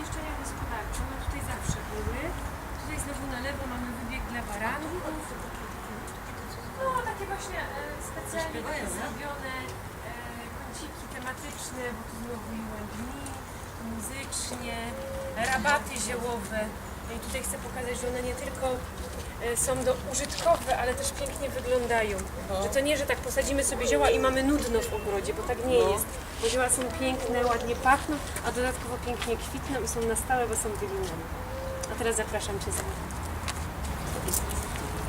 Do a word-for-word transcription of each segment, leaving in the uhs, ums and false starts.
Jeszcze nie gospodarcze, one tutaj zawsze były. Tutaj znowu na lewo mamy wybieg dla baranków. No, takie właśnie e, specjalnie takie zrobione e, kąciki tematyczne, bo tu znowu i łębni, muzycznie, rabaty ziołowe. No i tutaj chcę pokazać, że one nie tylko e, są do, użytkowe, ale też pięknie wyglądają. Że to nie, że tak posadzimy sobie zioła i mamy nudno w ogrodzie, bo tak nie jest. Bo zioła są piękne, ładnie pachną, a dodatkowo pięknie kwitną i są na stałe, bo są wylinane. A teraz zapraszam Cię za mną.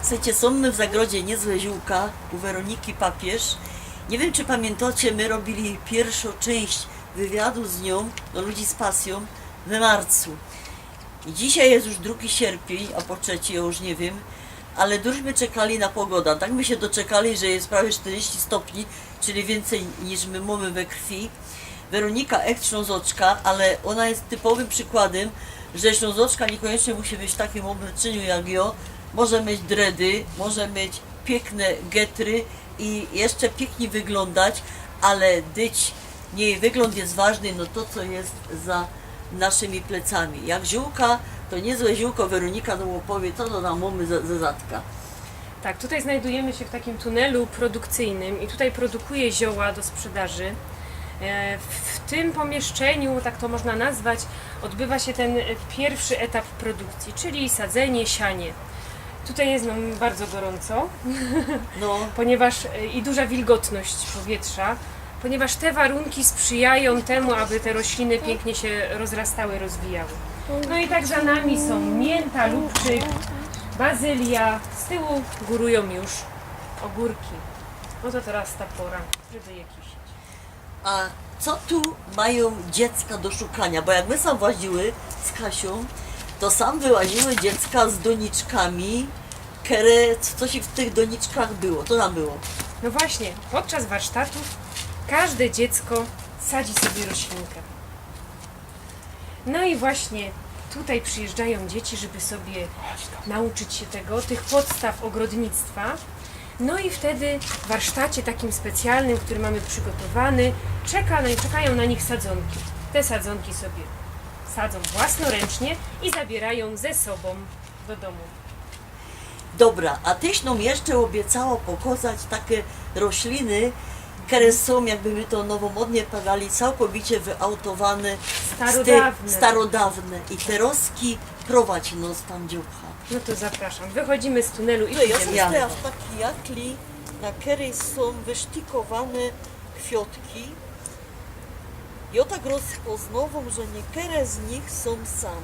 Słuchajcie, są my w zagrodzie Niezłe Ziółka u Weroniki Papież. Nie wiem, czy pamiętacie, my robili pierwszą część wywiadu z nią, do ludzi z pasją, w marcu. I dzisiaj jest już drugi sierpień, a po trzeci, ja już nie wiem, ale dużo my czekali na pogoda. Tak my się doczekali, że jest prawie czterdzieści stopni, czyli więcej niż my mamy we krwi. Weronika echt Ślązoczka, ale ona jest typowym przykładem, że Ślązoczka niekoniecznie musi być w takim obleczyniu jak ja. Może mieć dredy, może mieć piękne getry i jeszcze pięknie wyglądać, ale dyć nie jej wygląd jest ważny, no to co jest za naszymi plecami. Jak ziółka, to niezłe ziółko, Weronika nam opowie, co to nam mamy ze, ze zadka. Tak, tutaj znajdujemy się w takim tunelu produkcyjnym i tutaj produkuje zioła do sprzedaży. E, W tym pomieszczeniu, tak to można nazwać, odbywa się ten e, pierwszy etap produkcji, czyli sadzenie, sianie. Tutaj jest nam bardzo gorąco, No, ponieważ e, i duża wilgotność powietrza, ponieważ te warunki sprzyjają temu, aby te rośliny pięknie się rozrastały, rozwijały. No i tak za nami są mięta, lubczyk, bazylia, z tyłu górują już ogórki. No to teraz ta pora, żeby je kiszyć. a co tu mają dziecka do szukania? Bo jak my sam właziły z Kasią, to sam wyłaziły dziecka z doniczkami, kere, co się w tych doniczkach było? Co tam było? No właśnie, podczas warsztatów każde dziecko sadzi sobie roślinkę. No i właśnie tutaj przyjeżdżają dzieci, żeby sobie nauczyć się tego, tych podstaw ogrodnictwa. No i wtedy w warsztacie takim specjalnym, który mamy przygotowany, czeka, no, czekają na nich sadzonki. Te sadzonki sobie sadzą własnoręcznie i zabierają ze sobą do domu. Dobra, a tyś nam jeszcze obiecała pokazać takie rośliny, które są, jakby my to nowomodnie padali, całkowicie wyautowane, z tych Starodawne. Starodawne. I te roski prowadź nos tam, dzióbcha. No to zapraszam. Wychodzimy z tunelu i To ja idziemy. została w takiej jakli, na której są wysztikowane kwiotki. I ja tak rozpoznałam, że niektóre z nich są sam.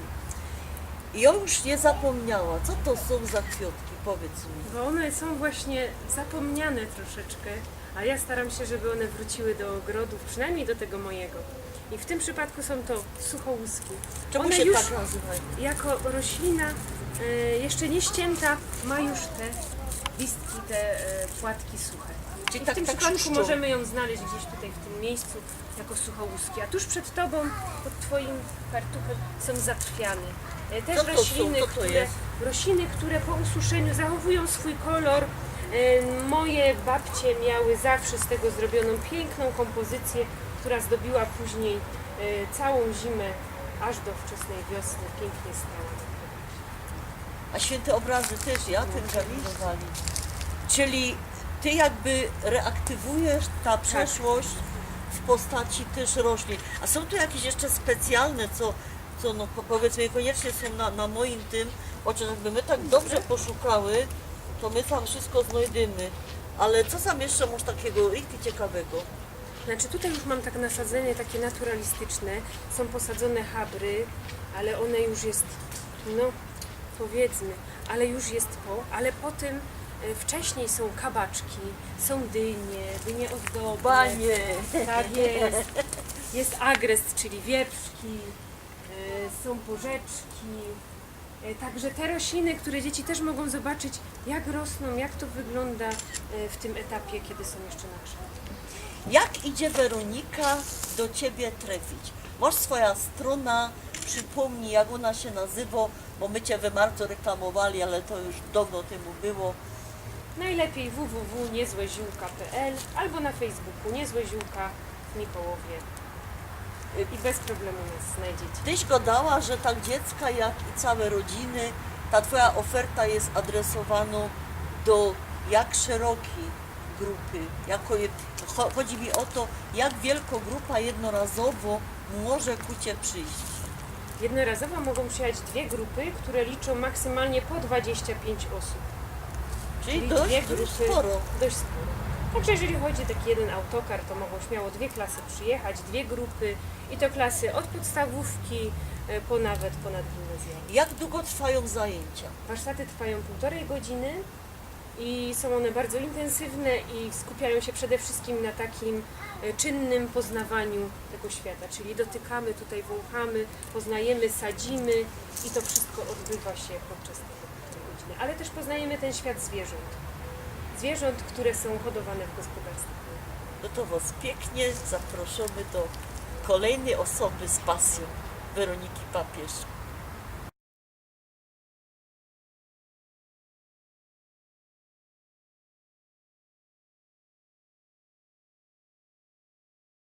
I ja już nie zapomniała, co to są za kwiotki, powiedz mi. Bo one są właśnie zapomniane troszeczkę, a ja staram się, żeby one wróciły do ogrodów, przynajmniej do tego mojego. I w tym przypadku są to suchołuski. Czemu One się już tak nazywają? Jako roślina e, jeszcze nie ścięta ma już te listki, te e, płatki suche. Czyli I tak, w tym tak przypadku szuszczą. Możemy ją znaleźć gdzieś tutaj w tym miejscu jako suchołuski. A tuż przed tobą, pod twoim fartuchem są zatrwiane. E, Też Co to są? rośliny, Co to które, jest? Rośliny, które po ususzeniu zachowują swój kolor. E, Moje babcie miały zawsze z tego zrobioną piękną kompozycję, która zdobiła później e, całą zimę, aż do wczesnej wiosny pięknie stała. A święte obrazy też, ja tym zamiłowali. Czyli ty jakby reaktywujesz ta przeszłość w postaci też roślin. A są tu jakieś jeszcze specjalne, co, co no po- powiedzmy niekoniecznie są na, na moim tym, chociaż jakby my tak dobrze poszukały, to my tam wszystko znajdziemy. Ale co tam jeszcze masz takiego richtig ciekawego? Znaczy tutaj już mam tak nasadzenie takie naturalistyczne, są posadzone habry, ale one już jest, no powiedzmy, ale już jest po, ale po tym e, wcześniej są kabaczki, są dynie, dynie ozdobne. Banie! Tak jest. Jest agrest, czyli wieprzki, e, są porzeczki. E, Także te rośliny, które dzieci też mogą zobaczyć, jak rosną, jak to wygląda e, w tym etapie, kiedy są jeszcze na krzewie. Jak idzie Weronika do ciebie trafić? Masz swoja strona, przypomnij jak ona się nazywa, bo my cię w marcu reklamowali, ale to już dawno temu było. Najlepiej w w w niezłeziółka kropka p l albo na Facebooku Niezłe Ziółka w Mikołowie. I bez problemu nas znajdziecie. Tyś gŏdała, że tak dziecka, jak i cołke rodziny, ta twoja oferta je adresowanŏ do jak szerokij grupy. Jako je, cho- chodzi mi ô to, jak wielkŏ grupa jednorazowo może ku cie prziś. Jednorazowo mogą przyjechać dwie grupy, które liczą maksymalnie po dwadzieścia pięć osób. Czyli Czyli dość, dwie dość grupy. Sporo. Dość sporo. Także jeżeli chodzi o taki jeden autokar, to mogą śmiało dwie klasy przyjechać, dwie grupy i to klasy od podstawówki e, po nawet ponad gimnazjalne. Jak długo trwają zajęcia? Warsztaty trwają półtorej godziny i są one bardzo intensywne i skupiają się przede wszystkim na takim e, czynnym poznawaniu tego świata, czyli dotykamy, tutaj wąchamy, poznajemy, sadzimy i to wszystko odbywa się podczas tego półtorej godziny. Ale też poznajemy ten świat zwierząt. Zwierząt, które są hodowane w gospodarstwie. No to was pięknie zaprosimy do kolejnej osoby z pasją, Weroniki Papież.